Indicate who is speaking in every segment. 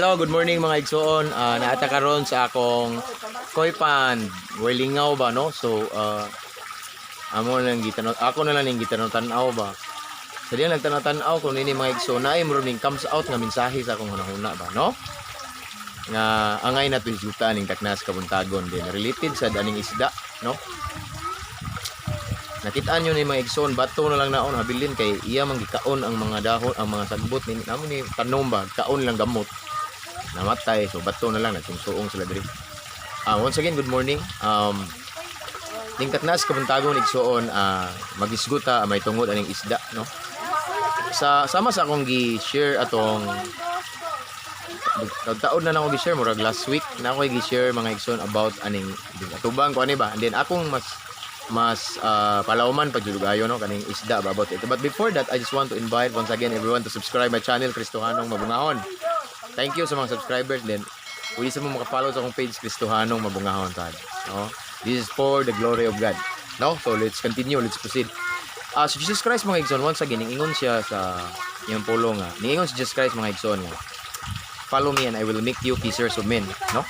Speaker 1: Hello, good morning, mga igsoon. Naa ta karon sa akong koi pond. Way lingaw ba, no? So amo lang gitanaw, ako na lang ning gitanaw tan-aw ba. Sa diyang nagtanaw-tanaw ko nini, mga igsoon, naay murag ning comes out nga mensahe sa akong hunahuna ba, no? Nga angay na hisgutan ning taknas kabuntagon din related sa aning isda, no? Nakita nyo ni, mga igsoon, bato na lang naon habilin kay iya man gikaon ang mga dahon, ang mga sagbot ni namo ni tanom ba, kaon lang gamot. Namatay, so bato na lang nagtungsuong sila diri. Once again, good morning. Ning taknas kabuntagon, igsoon, magisguta may tungod aning isda, no? Sa sama sa akong gi-share atong taon na lang ako gi-share, murag last week na ako gi-share, mga igsoon, about aning atubang ko ani ba, and then akong mas mas palawman pag ayo, no, kaning isda ba, about ito. But before that, I just want to invite once again everyone to subscribe my channel, Kristohanong Mabungahon. Thank you sa mga subscribers. Then pwede sa mo maka-follow sa akong page, Kristohanong Mabungahon sad, no? This is for the glory of God, no? So let's continue, let's proceed. So Jesus Christ, mga igsoon, once again ingon siya sa iyang pulong nga, niingon si Jesus Christ, mga igsoon, nga "Follow me and I will make you fishers of men," no?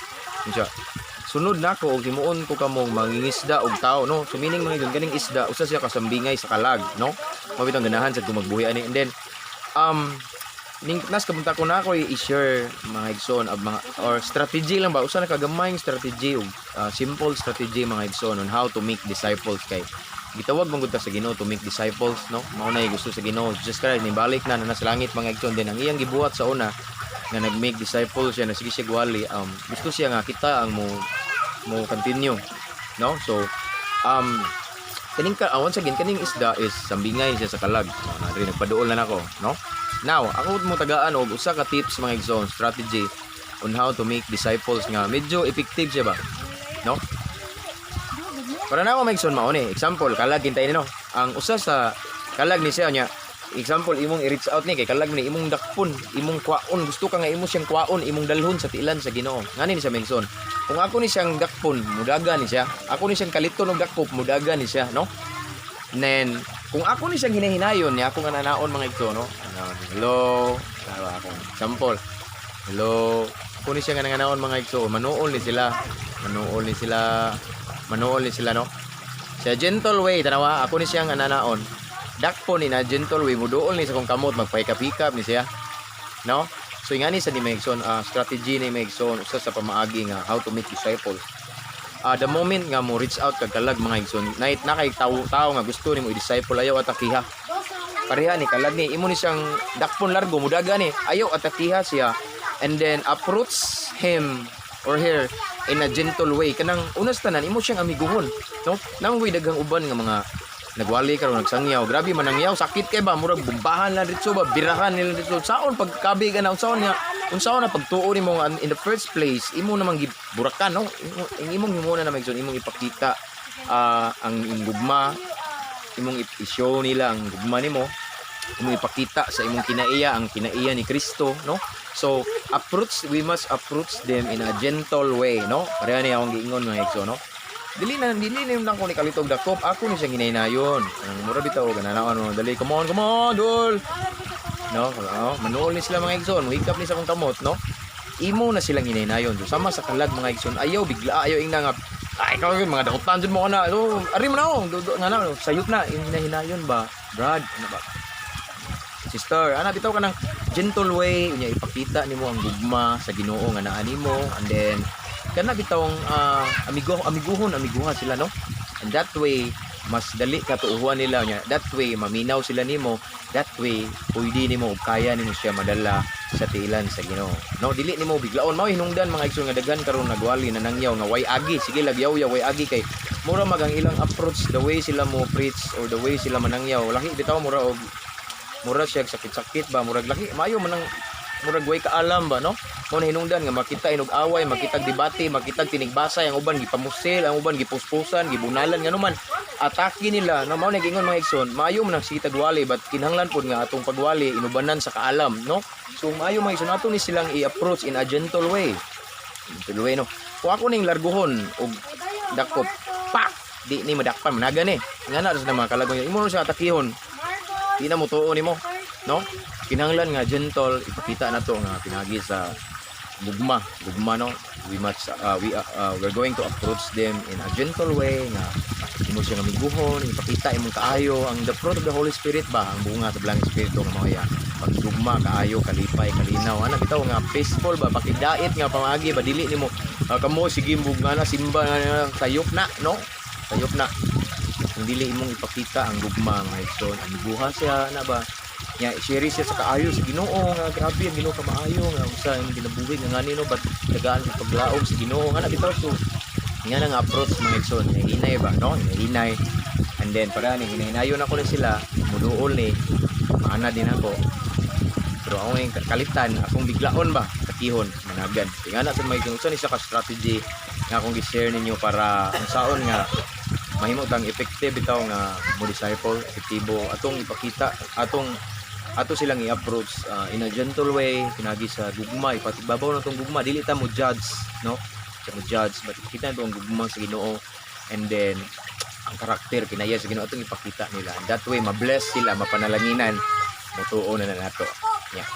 Speaker 1: Yun siya. "Sunod nako og himuon ko kamong mangingisda og tao," no? So meaning, mga igsoon, kaning isda usa siya kasambingay sa kalag, no? Mao bitong ganahan sa magbuhi ani. And then ning nas kabunta ko na ako i-share, mga igsoon, ab mga or strategy lang ba, usa na kagamayng strategy ug simple strategy, mga igsoon, on how to make disciples, kay gitawag man gud ta sa Ginoo to make disciples, no? Mao na gusto sa Ginoo. Jesus Christ ni balik na na sa langit, mga igsoon, din ang iyang gibuhat sa una nga nag-make disciples siya na sige siya gwali, gusto siya nga kita ang mo mo continue, no? So kaning ka, once again, kaning isda is sambingay siya sa kalag, no, na diri nagpaduol na nako, no? Now ako mo tagaan og usa ka tips, mga igsoon, strategy on how to make disciples nga medyo effective siya ba, no? Para na ako, mga igsoon, mao ni example, kalag kintay ni, no? Ang usa sa kalag ni siya nya, example, imong i-reach out ni kay kalag ni, imong dakpon, imong kwaon, gusto ka nga imo siyang kwaon, imong dalhon sa tiilan sa Ginoo. Ngani ni siya, mga igsoon, kung ako ni siyang dakpon, mudaga ni siya. Ako ni siyang kaliton og dakpop, mudaga ni siya, no? Then kung ako ni siyang hinahinayon ni ako nga nanaon, mga igsoon, no? Ano, hello, tawa akong example, hello, ako ni siya nga nanganaon, mga igsoon, manuol ni sila, manuol ni sila, manuol ni sila, no? Sa gentle way, tanawa, ako ni siyang ananaon, dakpo ni na gentle way, muduol ni sa kong kamot, magpahikap-hikap ni siya, no? So ingani sa ni, mga igsoon, strategy ni, mga igsoon, usa sa pamaagi nga how to make disciples. The moment nga mo reach out kag kalag, mga igsoon, night na kay tawo tao nga gusto nimo i-disciple, ayaw atakiha. Pareha ni kalag ni, imo ni siyang dakpon largo, mudaga ni, ayaw atakiha siya, and then approach him or her in a gentle way. Kanang unas tanan, imo siyang amiguhon, no? Nang daghang uban nga mga nagwali karon, nagsangyaw, grabe manangyaw, sakit kay ba, murag bumbahan lang dito ba, birahan nila dito saon pagkabi ka na, unsaon nga, unsaon na pagtuo nimo nga in the first place imo namang giburakan, no? Imo, ang imong himuna na, mga imong ipakita ang imong gugma, imong i-show nila ang gugma nimo, imong ipakita sa imong kinaiya ang kinaiya ni Kristo, no? So approach, we must approach them in a gentle way, no? Pareha ni akong giingon, mga igsoon, no? Dili na yung ko ni kalitog dakop, ako ni siyang hinaynayon. Ang mura bitaw gananaon mo, dali, come on, come on, dul, no? Oh, manuol ni sila, mga igsoon, mohikap ni sa akong kamot, no? Imo na silang hinaynayon. So sama sa kalag, mga igsoon, ayaw bigla, ayaw ingna nga ay ikaw mga dakutan jud mo kana, so ari mo na oh, nga na sayop na yung hinahinayon ba, brad, ano ba, sister, ana bitaw ka ng gentle way unya ipakita nimo ang gugma sa Ginoo nga naa nimo, and then kana bitawng amigo, amiguhon, amiguhan sila, no? And that way mas dali ka tuuhan nila nya, that way maminaw sila nimo, that way pwede nimo ug kaya nimo siya madala sa tiilan sa Ginoo, no? Dili nimo biglaon. Mao hinungdan, mga igsoon, nga daghan karon nagwali na nangyaw nga way agi, sige lagyaw way agi, kay mura mag ang ilang approach, the way sila mo preach or the way sila manangyaw, laki bitaw, mura og mura siya sakit-sakit ba, murag laki maayo man ang murag way kaalam ba, no? Mo na hinungdan nga makita inog away, makita debate, makita tinigbasa, ang uban gipamusil, ang uban gipuspusan, gibunalan, ngano man atake nila, no? Mao na giingon, mga igsoon, maayo man ang sige tagwali, but kinahanglan pod nga atong pagwali inubanan sa kaalam, no? So maayo, mga igsoon, ato ni silang i-approach in a gentle way, gentle way, no? Kung ako ning larguhon og dakop, pak, di ni madakpan, managa ni nga na sa mga kalagon, imo na siya atakihon, di na mo tuo nimo, no? Kinahanglan nga gentle, ipakita na to nga pinagi sa gugma, gugma, no? We much we're going to approach them in a gentle way nga imo siyang amiguhon, ipakita imong kaayo ang the fruit of the Holy Spirit ba, ang bunga sa Balaang Espiritu nga mao paggugma, kaayo, kalipay, kalinaw, ana bitaw nga peaceful ba, pakidait nga pamaagi ba. Dili nimo kamo sige mo nga na simba na sayop na, no? Sayop na kung dili imong ipakita ang gugma, mga igsoon. Amiguha siya na ba nya, share siya sa kaayo sa Ginoo nga grabe ang Ginoo kamaayo nga usa imong kinabuhi nga ngani, no, but tagaan sa paglaom sa Ginoo nga na bitaw. So nga nang approach, mga igsoon, hinay ba, no? Hinay, and then para ni hinahinayon ako ni sila, muduol ni maana din ako, pero ako yung kalitan akong biglaon ba takihon managan. Tingana sa mga igsoon, usa ni siya ka strategy nga akong gi-share ninyo para ang saon nga mahimo tang effective bitaw nga mo disciple, epektibo atong ipakita, atong ato silang i-approach in a gentle way pinagi sa gugma. Ipatigbabaw na tong gugma, dili ta mo judge, no? Sa mo judge, but ipakita nato ang gugma sa Ginoo and then ang karakter kinaya sa Ginoo atong ipakita nila. And that way ma-bless sila, mapanalanginan, mutuo na na nato. Yeah,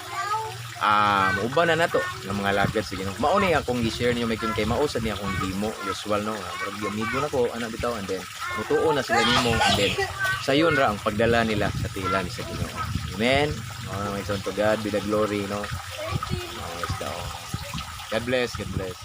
Speaker 1: muuban na nato ng mga lagad sa Ginoo. Mao ni akong gi-share niyo may kun kay mao sad ni akong gihimo usual, no? Murag amigo na ko ana bitaw and then mutuo na sila nimo and then sayon ra ang pagdala nila sa tilan sa Ginoo. Amen. Mao na, mga igsoon, to God be the glory, no? Oh, God bless, God bless.